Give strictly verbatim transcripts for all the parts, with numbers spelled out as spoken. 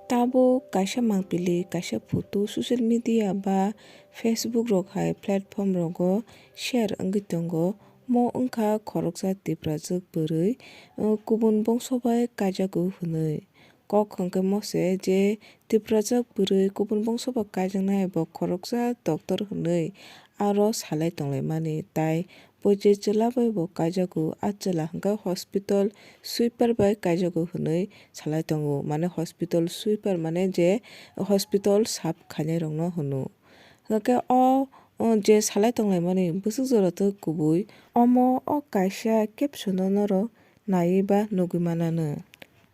Tabuk kaisa mangpili kaisa photo social media ba Facebook rok hai platform rogo share wngwi tongo. Mo wngkha khoroksa Tiprajwk bwrwi, uh, kubun bongso bai kaijago hwnwi. Kok hwnkhe mo se je Tiprajwk bwrwi kubun bongso bai kaijaknai bo khoroksa doctor hwnwi aro salai tonglaimani, tai bo je chwla bai bo kaijago, a chwla hwnkhe hospital sweeper bai kaijago hwnwi salai tongo, mane hospital sweeper mane je hospital sap khainai rokno hwno. Hwnkhe o, o je salai tonglaimani bwswk jora twi kubui omo o kaisa caption no norok naiwi ba nugwi mananw.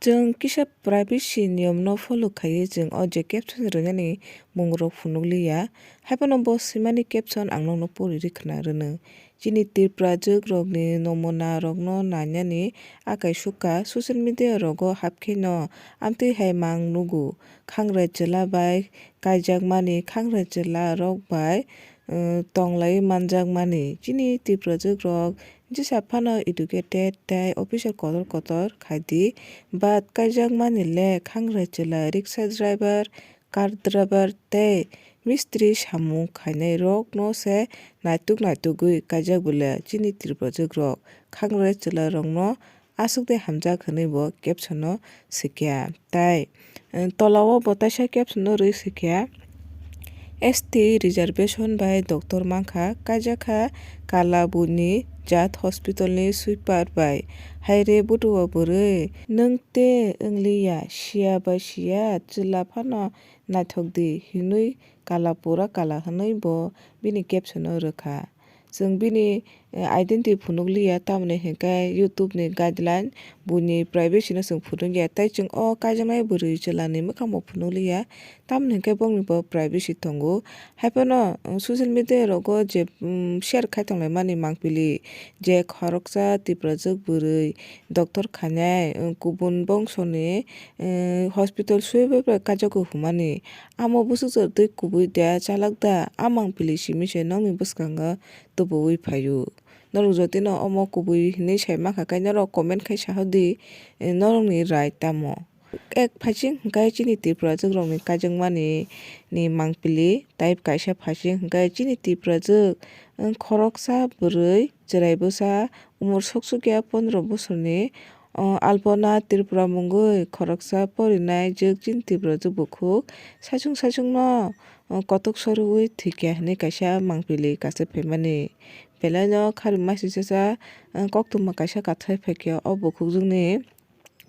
Chwng kisa privacy niyom no follow khaiwi chwng o je caption rwnani mung rok phunukliya. Haiphano bo swimani caption ang nokno pori rwi khna rwnw. Chini Tiprajwk rokni nomuna rokno nainani akai sukha social media rogo hapkheno amtwi hai mang nugo. Khangrai chwla bai kaijakmani, khangrai chwla rok bai, uh, tonglai manjakmani. Chini Tiprajwk rok jesa phano educated tei officer kotor kotor khaidi, but kaijakmani le khangrai chwla, rickshaw driver, car driver tei mistri samung khainai rokno se naituk naitugwi kaijak bwle chini Tiprajwk rok. Khangrai chwla rokno aswk de hamjak hwnwi bo caption no swikha. Tai, eh, tola o bo taisa caption no rwi swikha, S T reservation bai doctor mankha, kaijakha Kalabuni Jat Hospital ni sweeper bai. Haire butuo bwrwi, nwng te wngliya, siya bai siya, chwla phano naithok di, hinwi kala pura kala hwnwi bo bini caption no rwkha. Chwng bini, eh, identity phunukliya, tamoni hinkhe YouTube ni guideline buini privacy no chwng phunukya, tei chwng o kaijaknai bwrwi chwla ni mwkhang bo phunukliya, tamoni hinkhe bongni bo privacy tongo. Haiphano, eh, social media rogo je, mm, share khai tonglaimani mangpili je khoroksa Tiprajwk bwrwi doctor khainai, eh, kubun bongso ni, eh, hospital swiper bai kaijago hwnmani. Amo bwswk jora twi kubui da, chalak da, a mangpili simi se nokni bwskango tubuwi phaio. Norok jotino omo kubui hinwi sai mankha khe norok comment khai sahodi, eh, norokni rai tamo. Ek phaising hwnkhe chini Tiprajwk rokni kaijakmani ni mangpili, tai kaisa phaising hwnkhe chini Tiprajwk, eh, khoroksa bwrwi chwrai bwsa umor sok sukya pondro bosorni, o, Alpona Tripura mungwi khoroksa porinai jwk chini Tiprajwk bukhuk saichung saichungno, o, kotok sorwi thwikya hwnwi kaisa mangpili kaisa phaimani. Belaino kharwi masichacha, o, koktwma kaisa kathai phaikha o bukhukjwkni.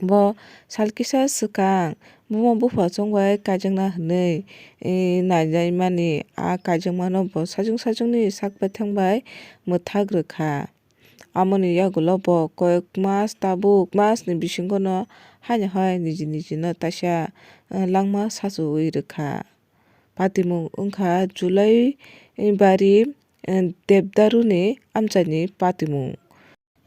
Bo sal kisa swkang buma bupha chongbai kaijakna hwnwi, e, naijaimani. A kaijakmano bo saichung saichungni sak baithang bai mwthak rwkha. Amoni yagulo bo koyek mas tabuk masni bisingono haino hai niji nijino taisa, eh, langma sachuwi rwkha. Patimung wngkha July bari, eh, Debdaruni amchaini patimung.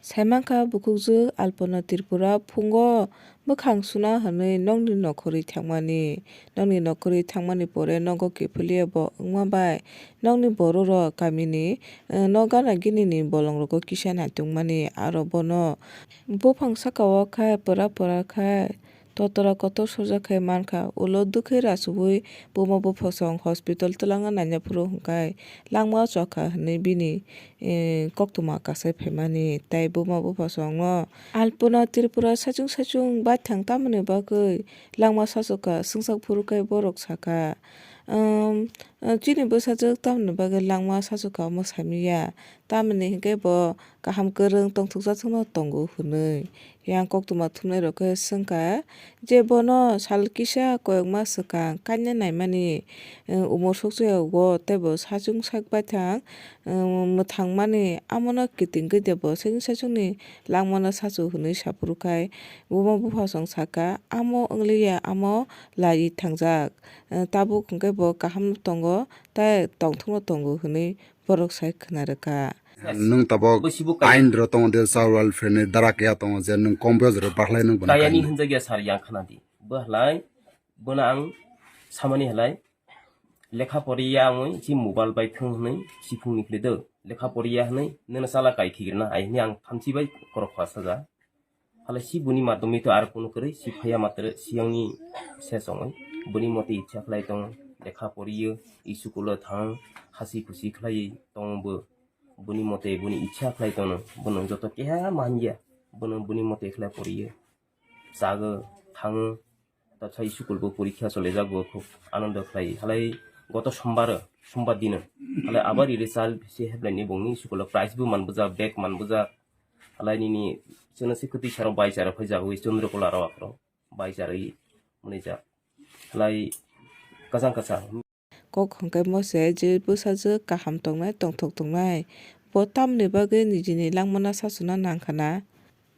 Saimankha bukhukjwk Alpona Tripura phungo bwkhang suna hwnwi nokni nokhorwi thangmani. Nokni nokhorwi thangmani pore nogo kiphilwi bo wngma bai nokni bororok kamini, eh, nok gana ginini bolongrogo kisa naitokmani, aro bono buphang sakao khai pora pora khai totora kotor sojak khai mankha. Ulo dwkhwi rachuwi buma buphasong hospital twlangna naina phuru hwnkhe langmao chokha hwnwi bini, eh, koktwma kasai phaimani tei buma buphasongno Alpona Tripura saichung saichung baithang tamoni bagwi langma sachukha swngchak phuru khe borok sakha, um, chini bwsajwk tamoni bagwi langma sachukha omo saimanya, tamoni hinkhe bo kaham kwrwng tongthokjathokno tongo hwnwi. Yang koktwma thumnairok khe swngkha je bono sal kisa koyokma swkang kaina naimani, eh, umor sokchaya o tei bo sachung sak baithang, eh, mwthangmani, amono kitingwi de bo saichung saichungni langmano sachu hwnwi saphuru khai buma buphasong sakha, amo wngliya, amo laiwi thangjak, eh, tabuk hwnkhe bo kahamno tongo tei tongthokno tongo hwnwi borok sai khna rwkha. Nwng tabok ain rw tongo de, child welfare ni dara keya tongo je nwng kom boyos rok bakhlai nwng bono kayani kainwi hinjakya sar yang khna di. Bo halai, bono ang samani halai, lekha poriya wngwi si mobile bai thwng hwnwi siphung ni khwlai do. Lekha poriya hwnwi nini chala kai khikrina ai hwnwi ang thamchi bai korok khwa saja. Halai si buni madhyamik to aro kunu kwrwi si phaiya matre siyangni ses ongwi buni mote ichha khlai tong, lekha poriyo, school o thang, hasi khusi khlai tong bo. Buni mote buni ichha khlai tono, bono joto keha manya, bono buni mote khlai poriyo, chago, thango, ta sai school bo porikha solijak bo khub anando khlai. Halai goto sombar, sombar dino, halai abar iri sal bisi heblai ni bongni school o prize bo manbujak, bag manbujak, halai nini chwngno se kwtwi saro bai charo phai jagwi Chandrakula rok rok bai charwi mwnwi jak. Halai kachang kachang. Kok hwnkhe mo se je bwsajwk kaham tongnai, tongthok tongnai. Bo tamoni bagwi nijini langmano sachwna nangkha na?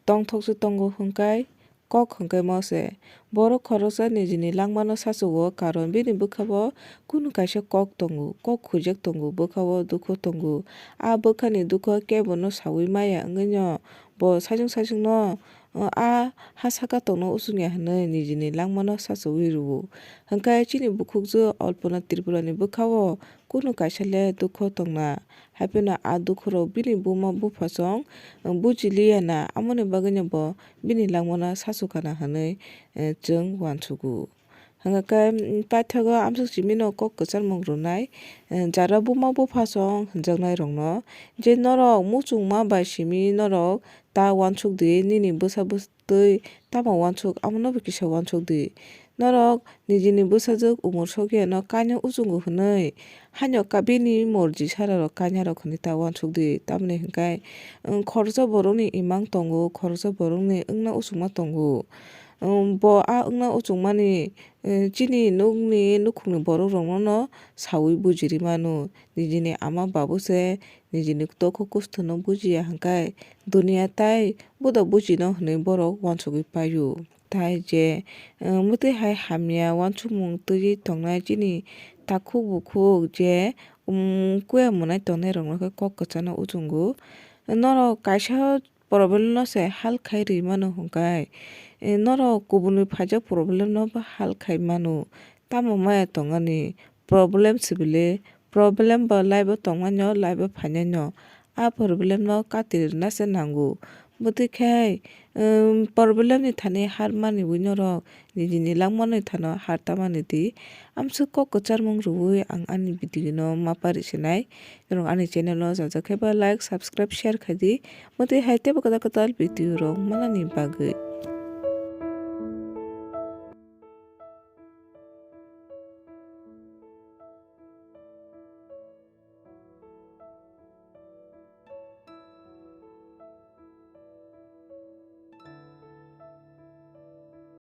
Tongthok se tongo hwnkhe kok hwnkhe mo se. Borok khoroksa nijini langmano sachwo, karon bini bwkhao kunu kaisa kok tongo, kok khuijak tongo, bwkhao dukhu tongo. A bwkhani dukhu kebono saui maya wngwi no bo saichung saichung no, o, a ha saka tongno usung ya hwnwi nijini langmano sachaui rwo. Hwnkhe chini bukhukjwk Alpana Tripurani bwkhao kunu kaisa le dukho tongna. Haiphano a dukhorok bini buma buphasong, o, buji liya na, amoni bagwino bo bini langmano sachukha na hwnwi, e, chwng uansugo. Hwnkhe, mm, paithago amsuk simino kok kwcharmung rwnai, eh, jara buma buphasong hwnjaknai rokno, je norok muchungma bai simi norok ta uansuk di, nini bwsa bwtwi tamo uansuk, amono bo kisa uansuk di. Norok nijini bwsajwk umor sokya no kainwi uchungo hwnwi, haino ka-, bini morji sara rok kainwi rok hwnwi ta uansuk di, tamoni hwnkhe, mm, khoroksa borokni imang tongo, khoroksa borokni wngna uchukma tongo. Um, bo a wngna uchukmani, eh, chini nukni nukhungni borok rokno no saui bujiri mano. Nijini ama babu se nijini tokho kustu no bujiya hwnkhe duniya tai bodo bujino hwnwi borok uansugwi paio. Tai je, eh, mwtwi hai hamya uansukmung twiwi tongnai chini takhuk bukhuk je, um, kuya mwnai tongnai rokno khe kok kwchano uchungo. Norok kaisa problem no se hal khai rwi mano hwnkhe, eh, norok kubunwi phaijak problem no bo hal khai mano. Tamo maya tongani problem sibili, problem bo life o tongmani o, life o phainani o, a problem no kati rwna se nango. Bwtwi khai, um, problem ni thani har maniwi norok nijini langmani thano har tamani di. Amsuk kok kwcharmung rwui ang ani video no ma pari sinai. Norok ani channel o jajak khe ba like, subscribe, share khai di. Mwtwi hai teibo kwtal kwtal video rok manani bagwi.